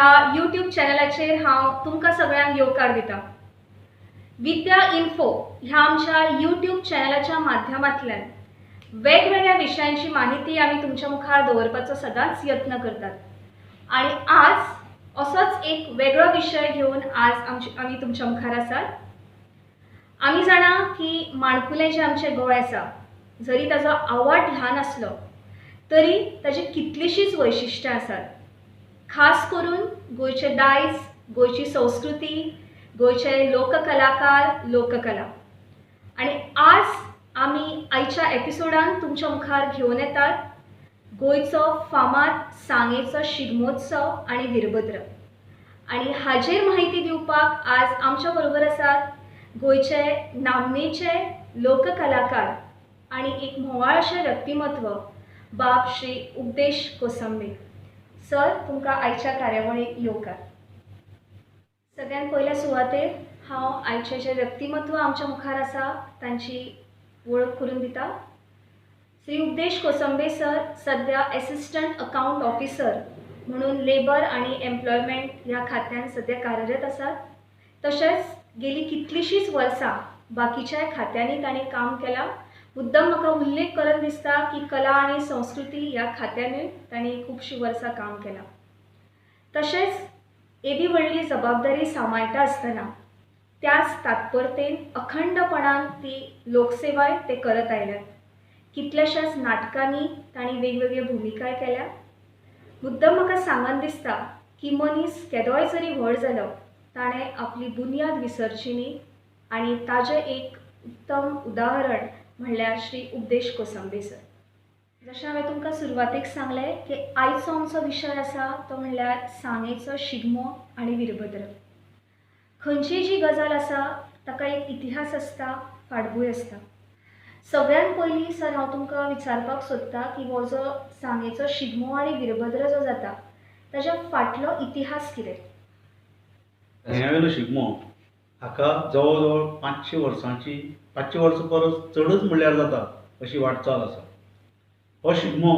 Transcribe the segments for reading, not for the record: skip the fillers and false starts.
ह्या यूट्यूब चॅनलाचेर हांव तुमकां सगळ्यांक येवकार दिता. विद्या इन्फो ह्या आमच्या यूट्यूब चॅनलाच्या माध्यमांतल्यान वेगवेगळ्या विशयांची माहिती आमी तुमच्या मुखार दवरपाचो सदांच यत्न करतात आनी आज असोच एक वेगळो विशय घेवन आज आमी तुमच्या मुखार आसात. आमी जाणा की माणकुलें जें आमचें गोंय आसा, जरी ताजो आवाठ ल्हान आसलो तरी ताजी कितलीशींच वैशिश्ट्यां आसात. खास करून गोंयचें दायज, गोंयची संस्कृती, गोंयचे लोककलाकार, लोककला. आनी आज आमी आयच्या एपिसोडान तुमच्या मुखार घेवन येतात गोंयचो फामाद सांगेचो शिगमोत्सव आनी वीरभद्र. आनी हाजेर माहिती दिवपाक आज आमच्या बरोबर आसात गोंयचे नामनेचे लोककलाकार आनी एक म्होंवाळ अशें व्यक्तिमत्व बाब श्री उपदेश कोसंबे सर. तुमकां आयच्या कार्यावळीक येवकार. सगळ्यात पयल्या सुवातेर हांव आयचें जें व्यक्तिमत्व आमच्या मुखार आसा तांची वळख करून दिता. श्री उपदेश कोसंबे सर सद्या एसिस्टंट अकाउंट ऑफिसर म्हणून लेबर आनी एम्प्लॉयमेंट ह्या खात्यान सद्या कार्यरत आसात. तशेंच गेली कितलीशींच वर्सां बाकीच्याय खात्यांनी तांणी काम केलां. मुद्दम म्हाका उल्लेख करन दिसता की कला आनी संस्कृती ह्या खात्यानूय तांणी खुबशीं वर्सां काम केलां. तशेंच एदी व्हडली जबाबदारी सांबाळटा आसतना त्याच तात्परतेन अखंडपणान ती लोकसेवाय ते करत आयल्यात. कितल्याशाच नाटकांनी तांणी वेगवेगळ्यो भुमिकाय केल्या. मुद्दम म्हाका सांगन दिसता की मनीस केदोय जरी व्हड जालो ताणें आपली बुन्याद विसरची न्ही आनी ताजें एक उत्तम उदाहरण म्हणल्यार श्री उपदेश कोसंबे सर. जशें हांवें तुमकां सुरवातेक सांगलें की आयचो आमचो विशय आसा तो म्हणल्यार सांगेचो शिगमो आनी वीरभद्र. खंयचीय जी गजाल आसा ताका एक इतिहास आसता, फाटभूंय आसता. सगळ्यात पयलीं सर हांव तुमकां विचारपाक सोदता की हो जो सांगेचो शिगमो आनी वीरभद्र जो जाता ताच्या फाटलो इतिहास कितें? सांग्यावेलो शिगमो हाका जवळ जवळ 500 वर्सांची, 500 वर्सां परस चडच म्हणल्यार जाता अशी वाटचाल आसा. हो शिगमो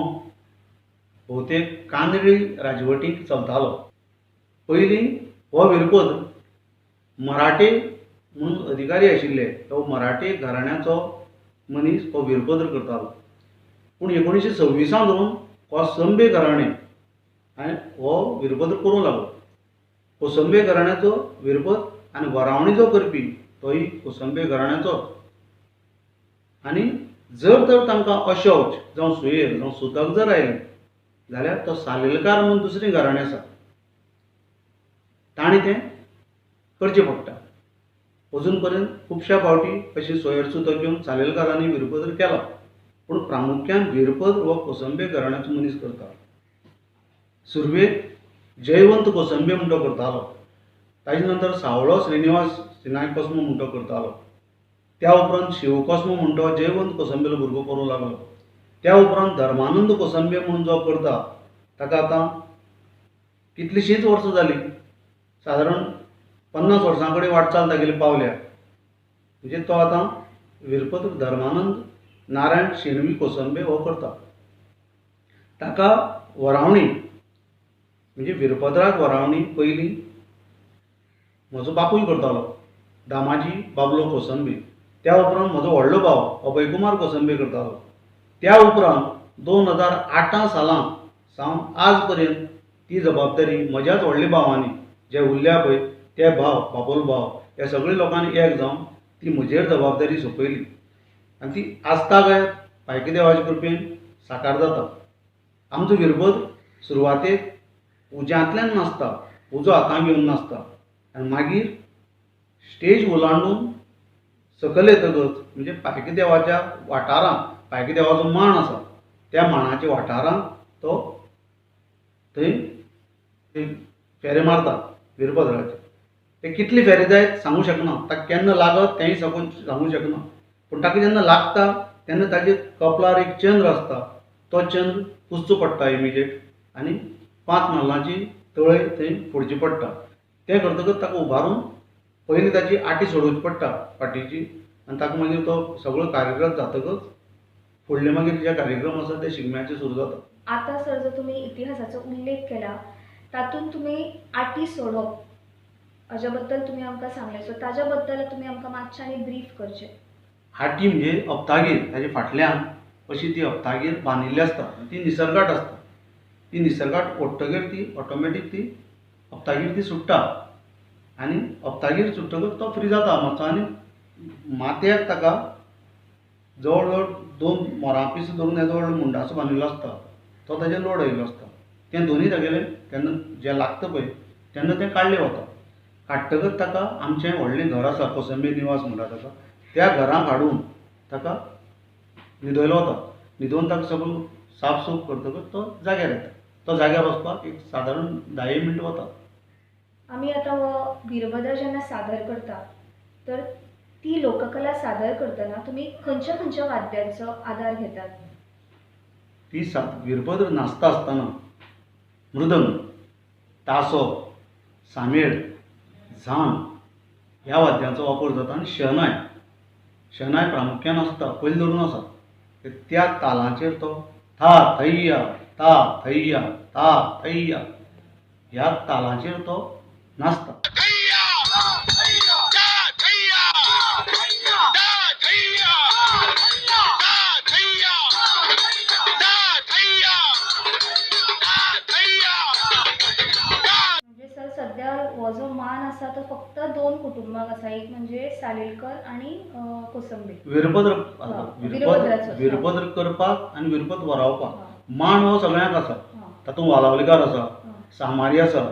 भोवतेक कांदळी राजवटीक चलतालो. पयलीं हो वीरभद्र मराठे म्हणून अधिकारी आशिल्ले, तो मराठी घराण्याचो मनीस हो वीरभद्र करतालो. पूण 1926 धरून कोसंबे घराणें आनी हो वीरभद्र करूंक लागलो. कोसंबे घराण्याचो वीरभद्र आनी वरावणी जो करपी तोय कोसंबे घराण्याचो. आनी जर तर तांकां अशौच जावं सुयेर जावं सुतक जर आयलें जाल्यार तो सालेलकार म्हणून दुसरें घराणें आसा, ताणें तें करचें पडटा. अजून पर्यंत खुबश्या फावटी अशी सोयर सुतक घेवन सालेलकारांनी वीरभद्र केला, पूण प्रामुख्यान वीरभद्र हो कोसंबे घराण्याचो मनीस करता. सुरवेक जयवंत कोसंबे म्हूण तो करतालो, ताजे नंतर सावळो श्रीनिवास सिनाय कोस्मो म्हूण तो करतालो, त्या उपरांत शिव कोस्मो म्हूण तो जयवंत कोसंबेलो भुरगो करूंक लागलो, त्या उपरांत धर्मानंद कोसंबे म्हणून जो करता ताका आतां कितलीशींच वर्सां जालीं, सादारण 50 वर्सां कडेन वाटचाल तागेली पावल्या. म्हणजे तो आतां वीरभद्र धर्मानंद नारायण शेणवी कोसंबे हो करता. ताका वरावणी म्हणजे वीरभद्राक वरावणी पयलीं म्हजो बापूय करतालो, दामाजी बाबलो कोसंबे. त्या उपरांत म्हजो व्हडलो भाव अभयकुमार कोसंबे करतालो. त्या उपरांत 2008 सालांत सावन आज पर्यंत ती जबाबदारी म्हज्याच व्हडल्या भावांनी जे उरल्या पळय ते भाव, बापोल भाव, ह्या सगळ्या लोकांनी एक जावन ती म्हजेर जबाबदारी सोंपयली आनी ती आसता काय पायकी देवाच्या कृपेन साकार जाता. आमचो वीरभद्र सुरवातेक उज्यांतल्यान नाचता, उजो हातान घेवन नाचता आनी मागीर स्टेज ओलांडून सकयल येतकच म्हणजे पायकी देवाच्या वाठारांत, पायकी देवाचो मांड आसा त्या मांडाच्या वाठारांत तो थंय फेरे मारता वीरभद्राचे. ते कितले फेरे जायत सांगूंक शकना, ताका केन्ना लागत तेंय सांगूंक शकना, पूण ताका जेन्ना लागता तेन्ना ताजे कपलार एक चंद्र आसता, तो चंद्र पुसचो पडटा इमिजिएट आनी 5 नाल्लांची तळय थंय फोडची पडटा. तें करतकच ताका उबारून पयलीं ताची आटी सोडोवची पडटा फाटीची आनी ताका मागीर तो सगळो कार्यक्रम जातकच फुडले मागीर जे कार्यक्रम आसा ते शिगम्याचे सुरू जाता. आतां सर जो तुमी इतिहासाचो उल्लेख केला तातूंत तुमी आटी सोडप हाज्या बद्दल तुमी आमकां सांगलें, सो ताज्या बद्दल तुमी आमकां मातशें आनी ब्रीफ करचें. आटी म्हणजे हप्तागीर, ताजे फाटल्यान अशी ती हप्तागीर बांदिल्ली आसता, ती निसर्गाट आसता. ती निसर्गाट ओडटगीर ती ऑटोमॅटीक ती हप्तागीर ती सुट्टा आनी हप्तागीर सुट्टकच तो फ्री जाता मातसो आनी माथ्याक ताका जवळ जवळ 2 मोरां पीस धरून येदो व्हडलो मुंडासो बांदिल्लो आसता, तो ताजेर लोड आयिल्लो आसता. तें दोनूय तागेलें तेन्ना जें लागता पळय तेन्ना तें काडलें वता. काडटकच ताका आमचें व्हडलें घर आसा, कोसंबे निवास म्हणटा ताका, त्या घरांत हाडून ताका न्हिदयलो वता. न्हिदोवन ताका सगळो साफ सूफ करतकच तो जाग्यार येता. तो जाग्यार वचपाक एक सादारण 10 मिनटां वता. आमी आतां हो वीरभद्र जेन्ना सादर करता तर ती लोककला सादर करतना तुमी खंयच्या खंयच्या वाद्यांचो आदार घेतात? ती वीरभद्र नाचता आसतना मृदंग, तासो, सामेळ, झांज ह्या वाद्यांचो वापर जाता आनी शहनाय, शहनाय प्रामुख्यान आसता, पयलीं धरून आसा. त्या तालाचेर तो था थैया ता थैया ता थैया ह्या तालाचेर तो नाचता. म्हणजे सर सद्या हो जो मान आसा तो फक्त 2 कुटुंबांक आसा, एक म्हणजे सालेलकर आनी कोसंबे. वीरभद्र वीरभद्र करपाक आनी वीरभद्र वरावपाक मान हो सगळ्यांक आसा. तातूंत वालावलीकार आसा, सामारी आसा,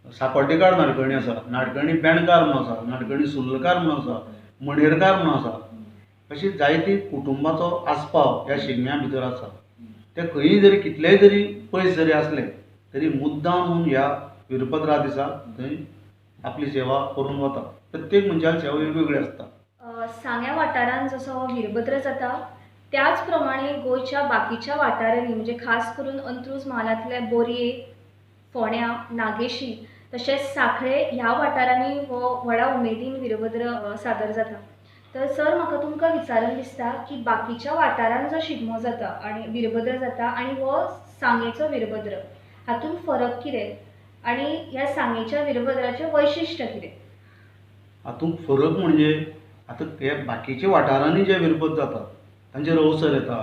साकोड्डेकार नाडकर्णी आसा, नाडकर्णी बेणकार म्हणून आसा, नाडकर्णी सुर्लकार म्हणून आसा, मणेरकार म्हणून आसा. अशी जायती कुटुंबाचो आस्पाव ह्या शिगम्या भितर आसा. ते खंयी जरी कितलेय जरी पयस जरी आसले तरी मुद्दाम म्हणून ह्या वीरभद्रा दिसा थंय आपली सेवा करून वता. प्रत्येक मनशाली सेवा वेगवेगळी आसता. सांग्या वाठारांत जसो वीरभद्र जाता त्याच प्रमाणे गोंयच्या बाकीच्या वाठारांनी म्हणजे खास करून अंत्रुज म्हालांतल्या बोरये, फोंड्या, नागेशी तशेंच सांखळे ह्या वाठारांनी हो व्हडा उमेदीन वीरभद्र सादर जाता. तर सर म्हाका तुमकां विचारून दिसता की बाकीच्या वाठारांत जो शिगमो जाता आनी वीरभद्र जाता आनी हो सांगेचो वीरभद्र हातूंत फरक कितें आनी ह्या सांगेच्या वीरभद्राचें वैशिश्ट कितें? हातूंत फरक म्हणजे आतां हे बाकीच्या वाठारांनी जे वीरभद्र जाता तांचेर अवसर येता,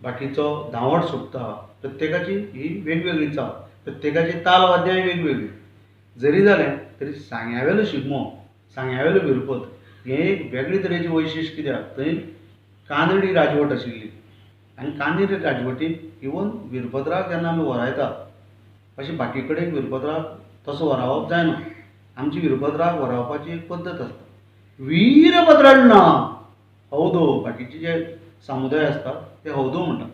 बाकीचो धांवड सुट्टा, प्रत्येकाची ही वेगवेगळी चाल, प्रत्येकाची ताल वाद्यां वेगवेगळी जरी जालें तरी सांग्यावेलो शिगमो, सांग्यावेलो वीरभद्र हें एक वेगळे तरेचें वैशिश्ट. कित्याक थंय कानडी राजवट आशिल्ली आनी कानडी राजवटीक इवन वीरभद्राक जेन्ना आमी वरायता अशें बाकी कडेन वीरभद्राक तसो वरावप जायना. आमची वीरभद्राक वरावपाची एक पद्दत आसता. वीरभद्रण्णा हौदो, बाकीचे जे समुदाय आसतात ते हौदो म्हणटात.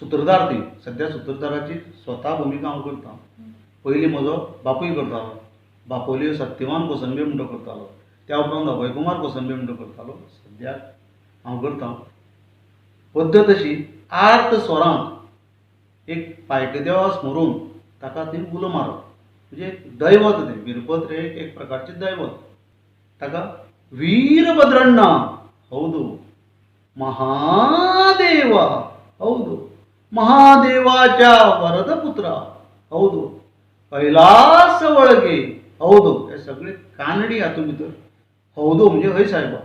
सुत्रधार ती सद्या सुत्रधाराची स्वता भुमिका हांव करता. पयलीं म्हजो बापूय करतालो, बापोलयो सत्यवान कोसंबे म्हणटो करतालो, त्या उपरांत अभयकुमार कोसंबे म्हणटो करतालो, सद्या हांव करता. पद्दत अशी आर्त स्वरांत एक पायकदेवा स्मरून ताका ती उलो मारप, म्हणजे दैवत तें वीरभद्र एक प्रकारचें दैवत. ताका वीरभद्रण्णा हौदो महादेवा हौदो महादेवाच्या वरदपुत्रा हौदो कैलास वळगे हौदो, हे सगळे कानडी हातूंत भितर हौदो म्हणजे हय साहेबा.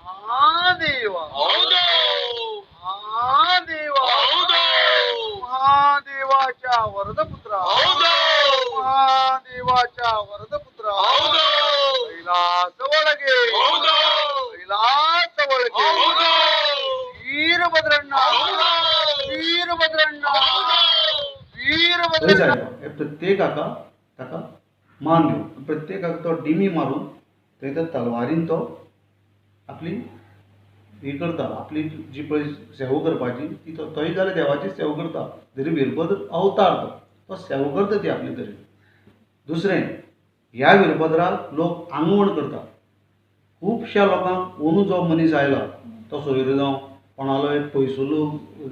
महादेवा महादेवा महादेवाच्या वरदपुत्रा महादेवाच्या वरदपुत्रा कैलास वळगे कैलास वळगे वीरभद्रण्णा वीरभद्रण्णा वीरभद्रण्णा. हे प्रत्येकाका ताका मान दिवन प्रत्येकाक तो डिमी मारून थंय त्या तलवारीन तो आपली ही करता, आपली जी पळय सेवा करपाची ती तोय जाल्यार देवाची सेवा करता, जरी वीरभद्र अवतार तो तो सेवा करता ती आपले तरेन. दुसरें, ह्या वीरभद्राक लोक आंगवण करता. खुबश्या लोकांक अंदू जो मनीस आयला तो सोयरो जावं कोणालो एक पयसुलो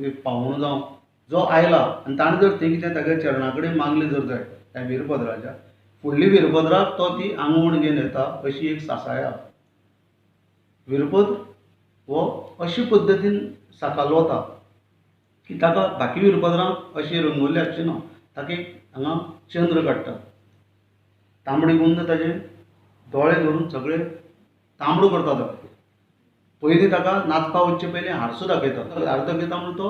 एक पावणो जावं जो आयला आनी ताणें जर थंय कितें तागे चरणा कडेन मागलें जर जायत त्या वीरभद्राच्या, फुडली वीरभद्राक तो ती आंगवण घेवन येता अशी एक सासाया. वीरभद्र हो अशी पद्दतीन साकारलो वता. की ताका बाकी वीरभद्रांक अशी रंगोली आसची ना, ताका एक हांगा चंद्र काडटा, तांबडी गुंद ताजे दोळे धरून सगळे तांबडो करता ताका. पयलीं ताका नाचपा वचचे पयलीं हारसो दाखयता, हारसो दाखयता म्हणून तो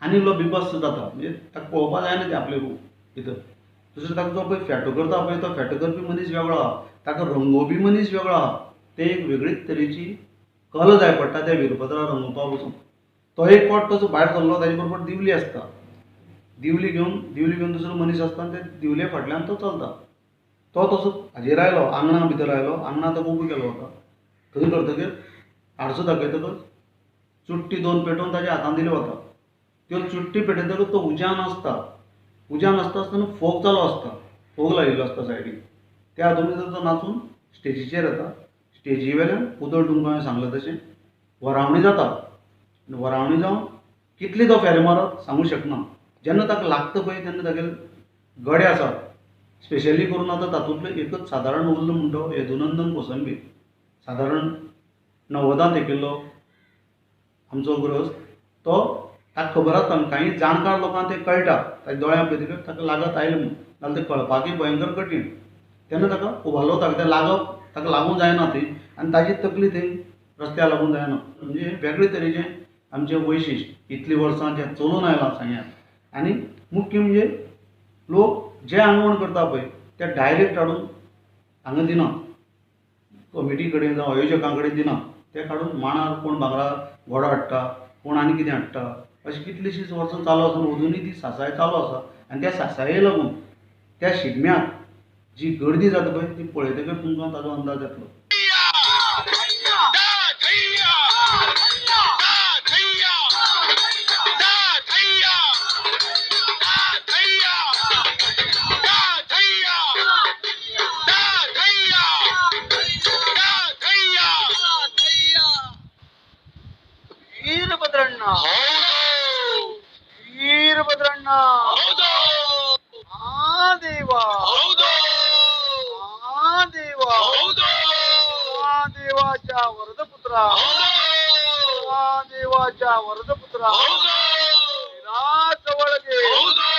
आनी इल्लो बिभत्स जाता, म्हणजे ताका पळोवपा जायना तें आपलें रूप भितर. दुसरें ताका जो पळय फेटो करता पळय तो फेटो करपी मनीस वेगळो आहा, ताका रंगोवपी मनीस वेगळो आहा. ते एक वेगळीच तरेची कला जाय पडटा त्या वीरभद्रा रंगोवपा वचून. तो एक फावट तसो भायर सरलो, ताजे बरोबर दिवली आसता, दिवली घेवन दुसरो मनीस आसता आनी ते दिवले फाटल्यान तो चलता. तो तसो हाजेर आयलो, आंगणा भितर आयलो, आंगणा ताका उबो केलो वता. थंय करतकीर हारसो दाखयतकच चुट्टी दोन पेटोवन ताज्या हातान दिली वता. त्यो चुट्टी पेटयतकच तो उज्यान आसता, उज्यान आसता आसतना फोग चालू आसता, फोग लायिल्लो आसता सायडीक. त्या हातूंत भितर तो नाचून स्टेजीचेर येता. स्टेजी वेल्यान उदळ तुमकां हांवें सांगलें तशें वरावणी जाता. आनी वरावणी जावन कितली तो फेरे मारत सांगूं शकना. जेन्ना ताका लागता पळय तेन्ना तागेले गडे आसात स्पेशली करून आतां तातूंतलो एकच सादारण उरलो म्हणटा तो यदुनंदन कोसंबी, सादारण 90 तेकिल्लो आमचो गृहस्थ. तो ताका खबर आसता, कांय जाणकार लोकांक तें कळटा, ताच्या दोळ्यां पळयतकच ताका लागत आयलें म्हूण, नाल्यार तें कळपाकय भयंकर कठीण. तेन्ना ताका उबारलो, ताका तें लागप ताका लागूंक जायना थंय, आनी ताजी तकली थंय रस्त्यार लागूंक जायना. म्हणजे वेगळे तरेचें आमचें वैशिश्ट इतलीं वर्सां जें चलून आयलां सांग्यार. आनी मुख्य म्हणजे लोक जे आंगवण करता पळय ते डायरेक्ट हाडून हांगा दिना, कमिटी कडेन जावं आयोजकां कडेन दिना, ते काडून माणार कोण भांगरा घोडो हाडटा, कोण आनी कितें हाडटा, अशीं कितलींशींच वर्सां चालू आसा. अजुनूय ती सासाय चालू आसा. आनी त्या सासाये लागून त्या शिगम्याक जी गर्दी जाता पळय ती पळयतकच तुमकां ताजो अंदाज येतलो. वीरभद्रण्णा, वीरभद्रण्णा, महादेवा, महादेवा, महादेवाच्या वरदपुत्रा, महादेवाच्या वरदपुत्रा, कैलास वळगे.